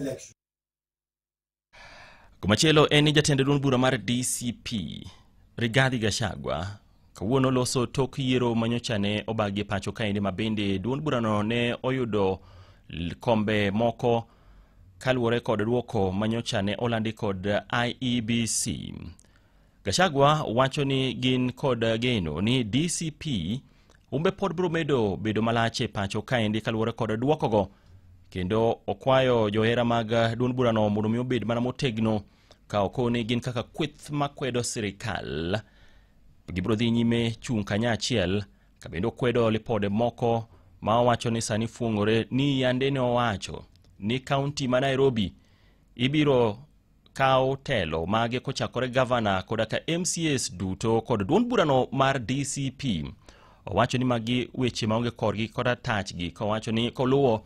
election. Kumachielo en ni jatend duond bura mar DCP Rigathi Gachagua kawuono loso tok yiero manyocha ne obagi e pacho kaendi, ma bende duond burano ne oyudo kombe moko kaluwore kod duoko manyocha ne olandi kod IEBC. Gachagua wacho ni gin kod geno ni DCP umbe pod biro medo bedo malach e pacho kaendi kaluwore kod duokogo, kendo okwayo johera mag duond burano mondo mi obed mana motegno ka okoni gin kaka kweth makwedo sirikal gibiro dhi nyime chung' kanyachiel. Ka bende okwedo lipode moko ma owacho ni sani fuong'ore ni yande ne owacho ni kaunti ma Nairobi ibiro kaw telo mage kochakore gavana koda ka MCAs duto kod duond burano mar DCP. Owacho ni magi weche maonge korgi koda tachgi, kowacho ni koluwo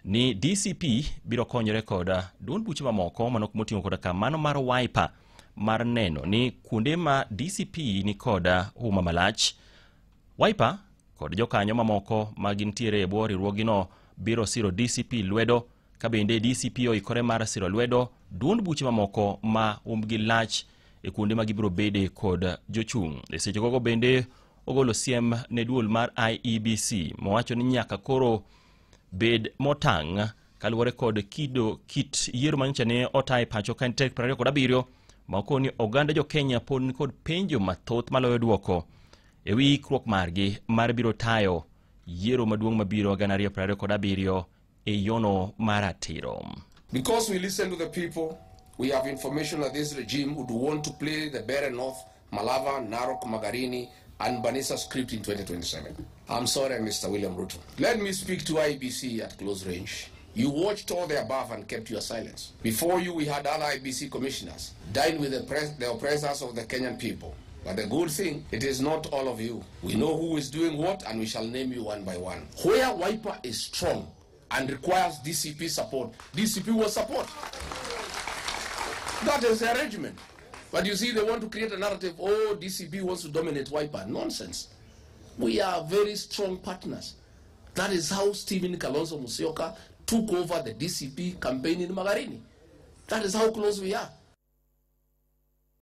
ni DCP biro konyore kod duond buche mamoko manok moting'o koda ka mano mar Wiper mar neno ni kuonde ma DCP ni kod huma malach, Wiper kod jokanyo mamoko ma gintiere e bwo riwruogino biro siro DCP lwedo, ka bende DCP oikore mar siro lwedo duond buche mamoko ma umbgi lach e kuonde ma gibiro bede kod jochung'. E seche gogo bende ogolo siem ne duol mar IEBC mowacho ni nyaka koro bed motang' kaluwore kod kido kit yiero manyocha ne ota e pacho ka en tarik 27, ma okoni oganda jo Kenya pod nikod penjo mathoth maloyo duoko e wi ikruok margi mar biro tayo yiero maduong' mabiro 2027 e yono mar ratiro. Because we listen to the people, we have information that this regime would want to play the Mbeere North, Malava, Narok, Magarini, and Banisa script in 2027. I'm sorry, Mr. William Ruto. Let me speak to IEBC at close range. You watched all the above and kept your silence. Before you, we had other IEBC commissioners dine with the oppressors of the Kenyan people. But the good thing, it is not all of you. We know who is doing what, and we shall name you one by one. Where Wiper is strong and requires DCP support, DCP will support. That is the arrangement. But you see, they want to create a narrative, oh, DCP wants to dominate Wiper. Nonsense. We are very strong partners. That is how Stephen Kalonzo Musyoka took over the DCP campaign in Magarini. That is how close we are.